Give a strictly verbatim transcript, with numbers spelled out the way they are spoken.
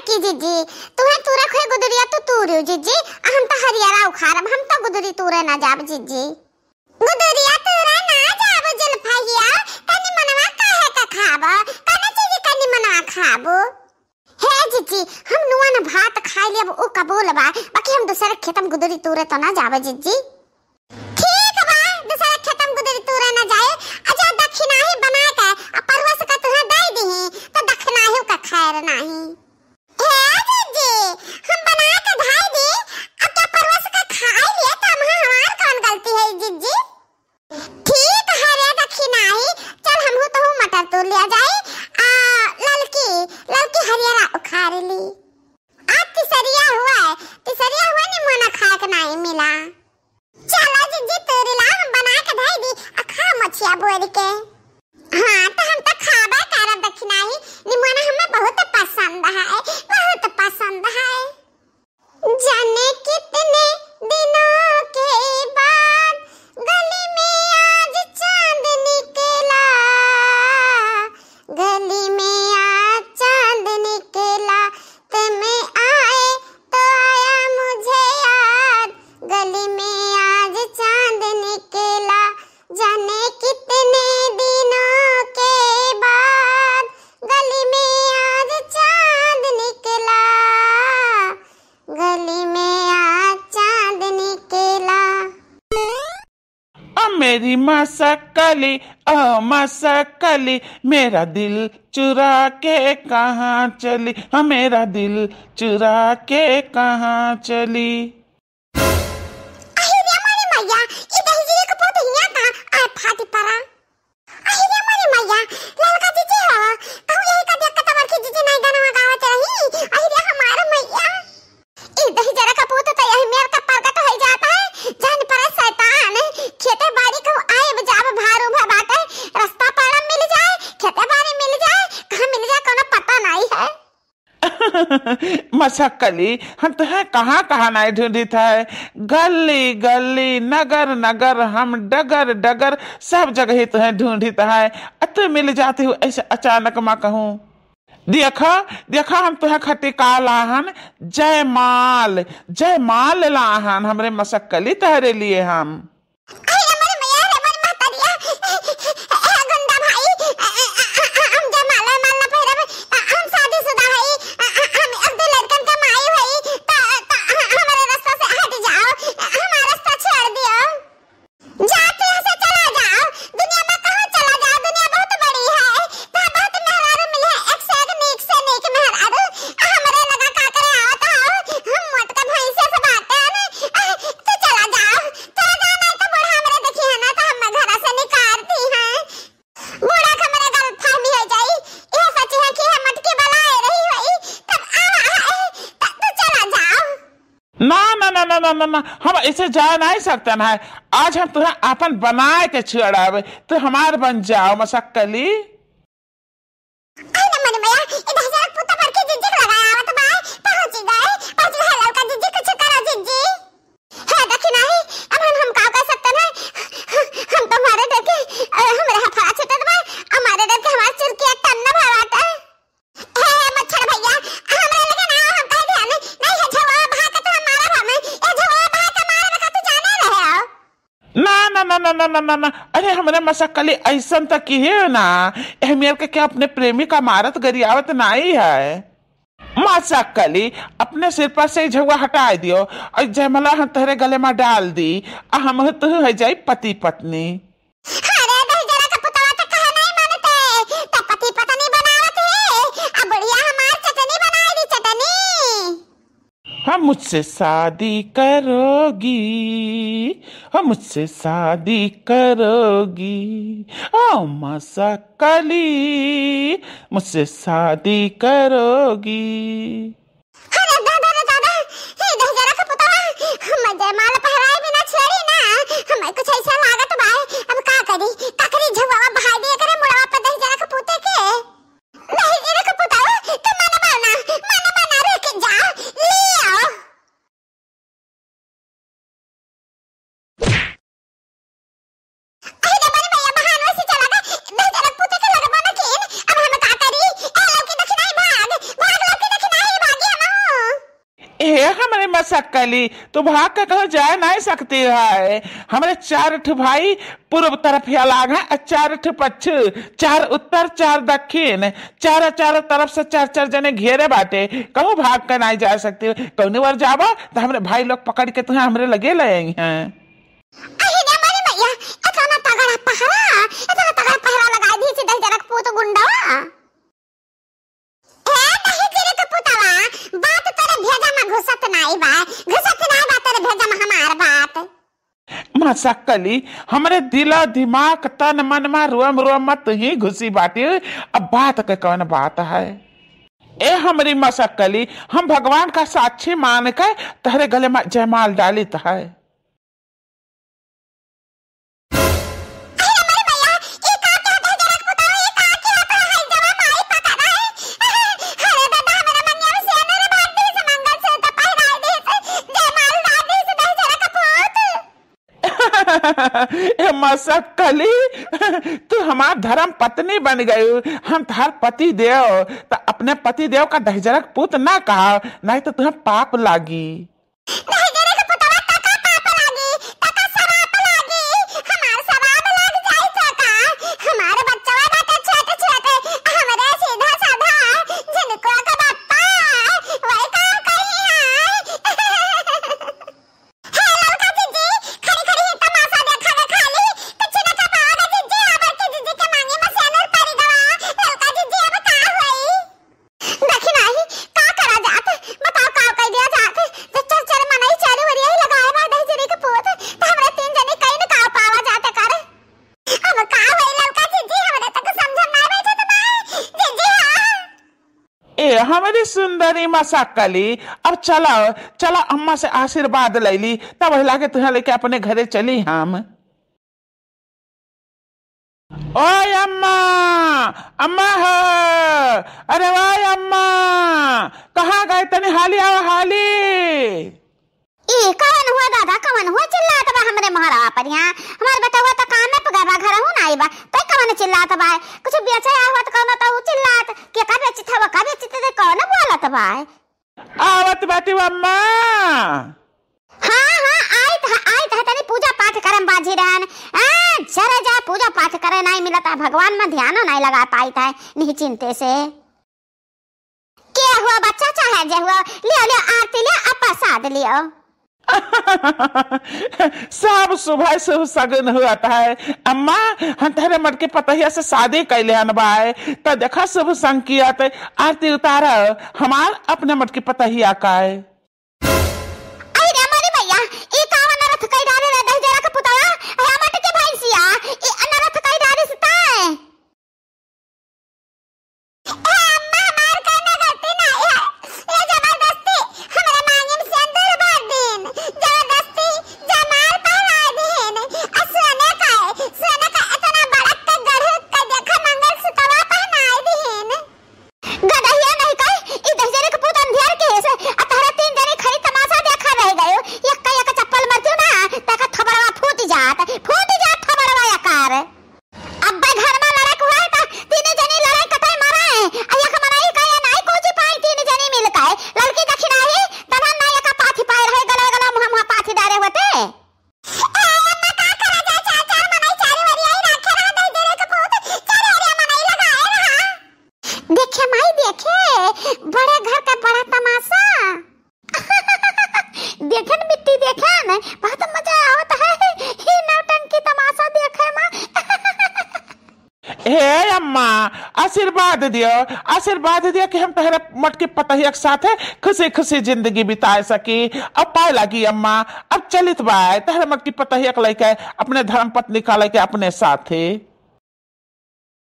कि जिज्जी, तुहे तूरे क होए गुदरिया तो तूरियो जिज्जी, आ हम तो हरियरा उखारब, हम तो गुदरी तूरे ना जाब जिज्जी। गुदरिया तूरे ना जाब जुल्फहिया, कनी मनवा काहे का खाब, कनी चीज कनी मनवा खाबो। हे जिज्जी, हम नुआ न भात खाइ लेब, उ कबूल बा, बाकी हम दूसरे खेतम गुदरी तूरे तो ना जाब जिज्जी। ठीक बा, दूसरे खेतम गुदरी तूरे ना जाए, आ जा दखिनाही बनाए के, आ परवस का तुहे दइ दिही, तो दखिनाही का खैर नाही। हे जिज्जी, हम बनाए के धइ दी, आ क्या परवस का खाइ लिए, तो हम हमार कौन गलती है जिज्जी? ठीक है रे दखिनाही, चल हमहू तोहू मटर तूर लिया जाई, आ ललकी, ललकी हरियरा उखार ली। आ तिसरिया हुआ है, तिसरिया हुआ निमोना खाए के नाही मिला। चला जिज्जी तूरी ला, हम बनाए के धइ दी, आ खा मछिया बोर के। हाँ, तो हम तो खाबे करब दखिनाही, निमोना हमें बहुत पसंद है, बहुत पसंद है। जाने कितने दिनों के बाद गली में आज चांद निकला, गली में आज चांद निकला, तुम आए तो आया मुझे याद, गली में आज चांद निकला, जाने कितने दिनों के बाद गली में आज चांद निकला, गली में आज चांद निकला। ओ मेरी मसक्कली, ओ मसक्कली, मेरा दिल चुरा के कहाँ चली, हाँ, मेरा दिल चुरा के कहाँ चली। अहि रे मोरी मैया, ई दहिजरे के पूत हियाँ कहाँ आए फाटी परा। अहि रे मोरी मैया, ललका जिज्जी हो, कहूँ यही का देख के तो बड़की जिज्जी नाई गाना गावत रही। अहि रे हमार मैया। ई दहिजरा का पूत तो यही मेर का परगट होई जात है, जान परे शैतान। खेते बाड़ी कहूँ आए जाब भारू भा बाटे, रास्ता पाड़ा मिल जाए, खेते बाड़ी मिल जाए, कहाँ मिल जाए, कोनो पता नाई है। मसक्कली, हम तुहे कहाँ कहाँ नाई ढूंढित है, गली गली, नगर नगर, हम डगर डगर, सब जगह ही तुहे ढूंढित है। अ तू मिल जाती हूँ ऐसे अचानक मा कहूँ। देखा, देखा, हम तुहे खटी का लाहन, जयमाल, जयमाल लाहन, हमरे मसक्कली तहरे लिए हम। अरे मोरे मैया रे, मोरे महतरिया, ए गुंडा भाई, हम जयमाल माल ना पहिरब, हम शादीशुदा हई, हम एक दो लड़कन के माई हई, त, त हमरे रास्ता से हट जाओ, हमार रास्ता छोड़ दियो। जा तू यहाँ से चला जाओ, दुनिया में कहूँ चला जाओ, दुनिया बहुत बड़ी है, तहाँ बहुत मेहरारू मिली है, एक से एक नीक से नीक मेहरारू, हमरे लगा का करे आवत हो, हम मोटका भैंसे से बाटे ना, तू चला जाओ। चला जाओ, नहीं तो बूढ़ा हमरे देखी है ना, तो हम घर से निकाल दी हैं। बूढ़ा के हमरे गलतफहमी हो जाई, यह सच है कि हम मटकी बलाए रही होई, तब आवा है, तब तू चला जाओ। ना, ना, ना, हम ऐसे जा नहीं सकते ना। आज हम तुहे आपन बनाए के छुड़ावे, तू हमार बन जाओ मसक्कली। आई ना मनी मैया, ई दहिजरा पूत बड़की जिज्जी के लगा आवत बा। पहुँच गए, पहुँच गए ललका जिज्जी, कुछ करो जिज्जी। हे दखिनाही, अब हम, हम का कर सकते हैं? हम तो मारे डर के, अ, हमरे हथवा छूटत बा, हमारे डर के हमार चुरकिया टन न भरात है। हे, हे, मच्छर भैया, हमरे लगे ना, हम कह दिया नहीं, नहीं, ये झवा बहा के तो हम मारब हम, ये झवा बहा के मारब का तू जाने रहे हो? ना, ना, ना, अरे हमरे मसक्कली ऐसन त किहे ना, एहमेर के क्या अपने प्रेमी का मारत गरियावत नाई है। मसक्कली, अपने सिर पर से झउआ हटाए दियो, और जयमाला हम तोहरे गले में डाल दी, आ हम तू है जाई पति पत्नी। अरे दहिजरा का पुतवा तो कहा नहीं मानते, तो पति पत्नी बनावत है, अब बुढ़िया हमार चटनी बनाए दी, चटनी। हाँ, मुझसे शादी करोगी, हाँ, मुझसे शादी करोगी, ओ मसक्कली, मुझसे शादी करोगी। अरे दादा रे दादा, हे दहिजरा का पुतवा, हम जयमाल पहराए बिना छेड़ी ना, हमें कुछ ऐसा लागत बा, अब का करी, ककरी झुआवा बहाई दिए करे मुड़वा पे दहिजरा का पुते के। नहीं, इनके पुताओ, तू मनबा ना, मनबा ना, रुक जा, ले आओ। अरे रे मोरे मैया, बहान वैसे चला गए, दहिजरा पूते के लगे बना के, अब हम का करी? ए लौकी दखिनाही भाग, भाग लौकी दखिनाही, भाग मसक्कली, तू भाग के कहूँ जाए नाहीं सकती है। हमरे चार ठो भाई पूरब तरफ या लाग हैं, अउर चार ठो पच्छ, चार उत्तर, चार दक्षिण, चारों, चारों तरफ से चार, चार जने घेरे बाटे, कहूँ भाग के नाहीं जा सकती। कौनी ओर जाबा, त हमरे भाई लोग पकड़ के तुहें हमरे लगे ले आई हैं। अरे रे मोरी मैया, इतना तगड़ा पहरा, इतना तगड़ा पहरा लगाई दी से दहिजरा के पूत गुंडवा। ए दहिजरा के पुतवा, बात तोरे भेजा में घुसत नाहीं बा, घुसत नाहीं बा तोरे भेजा में हमार बात। मसक्कली, हमरे दिला दिमाग, तन मन मा, रोम रोम मा तुहीं घुसी बाटी। अब बात के कौन बात है? ए हमरी मसक्कली, हम भगवान का साक्षी मान के तहरे गले मा जयमाल डालित है। अरे हमरी मैया, ई का कहत है जरक पुतवा, ई का कहत है, जवा माई पता नहीं। अरे दादा, हमरा मंगिया में सेनुर बांध दीस, मंगलसूत्र पहिराई दीस, जयमाल डाल दीस, दहिजरा के पूत। ए मसक्कली, तू हमार धर्म पत्नी बन गयू, हम तहार पति देव, त अपने पति देव का दहिजरा के पूत ना कहा, नाहीं त तुहें पाप लागी। दहिजरा के पुतवा, तका पाप लागी, तका सराप लागी, हमार सराप लाग जाई तका, हमार बच्चवा बाटे छोट छोट, हमरे सीधा साधा, जिनको के बप्पा, वही काम कही है। हे ललका जिज्जी, खड़ी खड़ी ही तमाशा देखावे खाली, कुछ न कर पाओगे जिज्जी, अब के जिज्जी के मांगी में सेनुर पड़ी गवा। ललका जिज्जी, अब का होई? देखी नाही, का करा जात? बताओ, का कह दिया जात? जब चर चर मनई चारू ओरिया ही लगाए बा दहिजरा के पूत, त हमरा तीन जने कई न का पावा जात कर। अब का होई ललका जिज्जी, हमरा तक समझ में ना बैठत बा। जिज्जी, हाँ। ए, हमरी सुंदरी मसक्कली, अब चला, चला अम्मा से आशीर्वाद लैली, तब हिला के तुहें लेके अपने घरे चली हम। ओए अम्मा, अम्मा हो, अरे ओए अम्मा, कहाँ गए? तनी हाली आवा, हाली। ई कवन हुआ दादा, कवन हुआ चिल्लात बा हमरे मोहरवा पर यहाँ? हमार बेटवा त कामे पे गए बा, घरहू ना आई बा, तो कवन चिल्लात बा? कुछ बेचे आया हुआ त कवन तो चिल्लात, के का बेचित हवा, का बेचित दे, कवन बोलत बा? आवत बाटी अम्मा। हाँ, हाँ, आइत है, आइत है, तनी पूजा पाठ करम बाझी रहन। आ, जरा जा पूजा पाठ करे नाहीं मिलत है, भगवान में ध्यानो नाहीं लगा पाइत है, नहीं चिंते से। के हुआ बच्चा चाहे जे हुआ, लियो, लियो, आरती लियो, आ प्रसाद लियो। सब सुबह शुभ सगुन हुआ था है। अम्मा, हम तहरे मटकी पतहिया से शादी कैले हन बाय, त देखा शुभ संकेत, आरती उतारा हमार अपने मटकी पतहिया का है। अरे रे मोरी मैया, ई का अनरथ कई डाले रे दहिजरा के पुतवा, हे मटकी भैंसिया, ई अनरथ कई डाले से ताय। ए अम्मा, हमार कौनो गलती ना है। ये जबरदस्ती हमरा मांगी में सेंदूर भर दीन, जबरदस्ती जयमाल पहनाए दीन, आ सोने का, सोने का इतना बड़ा के गढ़ के देखा मंगलसूत्रवा पहनाए दीन। गदहिया नहीं कहे, ई दहिजरे के पूत अंधियार के है से, आ तहरा तीन जने खड़ी तमाशा देखा रह गयो। यक्का यक्का चप्पल मरतू ना, ताका थबड़वा फूट जात, फूट जात थबड़वा यकार। अब्बे घर में लड़ाई हुआ है त तीन जनी लड़ाई कतई मरे। आ एक मनई का या नाई कोची पाई तीन जनी मिल के। लड़की दक्षिणा ही तनन ना एक पाथी पाए रहे गला गला मुहा मुहा पाथी डारे होते। ए, अम्मा का करा जाए, चार चार मनई चारी ओरी आई राखे रहा दहिजरे के पूत, चार ओरी मनई लगाए रहा। देखे माई देखे, बड़े घर का बड़ा तमाशा। देखन बिट्टी देखन, बहुत मजा आवत है ई नौटंकी तमाशा देखे में। हे अम्मा, आशीर्वाद दियो, आशीर्वाद दियो कि हम तहरे मटकी पतहिया के साथे खुशी खुशी जिंदगी बिताए सकी। अब पाए लागी अम्मा, अब चलित बाय तहरे मटकी पतहिया के लेके, अपने धर्म पत्नी का लेके अपने साथे।